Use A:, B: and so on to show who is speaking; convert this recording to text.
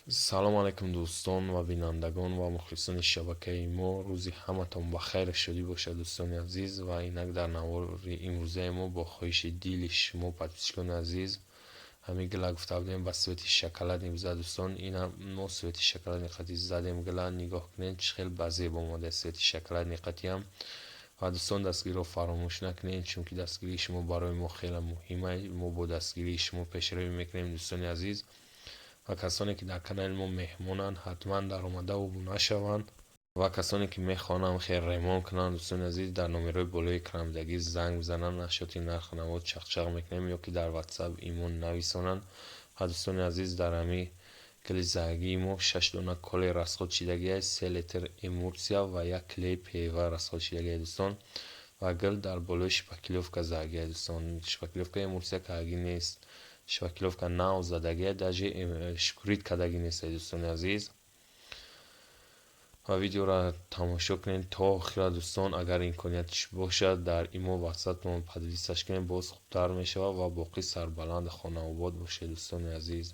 A: Салом алайкум, дӯстон ва бинандагон ва мухлисони шабакаи мо. Рӯзи ҳаматон ба хайру шодӣ бошад, дӯстони азиз. Ва инак дар навори имрӯзаи мо бо хоҳиши дили шумо, подписчикони азиз, ҳамин гила гуфта будем, ба цвети шоколадный бизад. Дӯстон, ина мо цвети шоколадный қати задем гила. Нигоҳ кунед, чӣ хел ба зеб омода цвети шоколадный қатиам. Ва дӯстон, дастгириро фаромӯш накунед, чунки дастгирии шумо барои мо хеле муҳим аст. Мо бо дастгирии шумо пешравӣ мекунем, дӯстони азиз. Ва касоне ки дар канали мо меҳмонанд, ҳатман даромада обуна шаванд. Ва касоне ки мехоҳанд хел ремонт кунанд, дӯстони азиз, дар номерҳои болои экранбидагӣ занг бизананд, нашоти нарху наво чақчақ мекунем, ё ки дар Ватсап имо нависонанд. Ва дӯстони азиз, дар ҳамин гили зангии мо шаш дона колер расход шидагиаст, 3 литр эмульсия ва як клей ПВА расход шидагиаст, дӯстон. Ва гил дар болои шпаклёвка задагиаст, дӯстон. Шпаклёвка эмульсия кардагӣ нест, шпаклёвка нав задагиаст, даже шприт кардагӣ нест, дӯстони азиз. Ва видеоро тамошо кунед то охира, дӯстон. Агар имкониятш бошад, дар имо, Ватсаптон поделиться кунед, боз хубтар мешавад. Ва боқӣ сарбаланду хонаобод бошед, дӯстони азиз.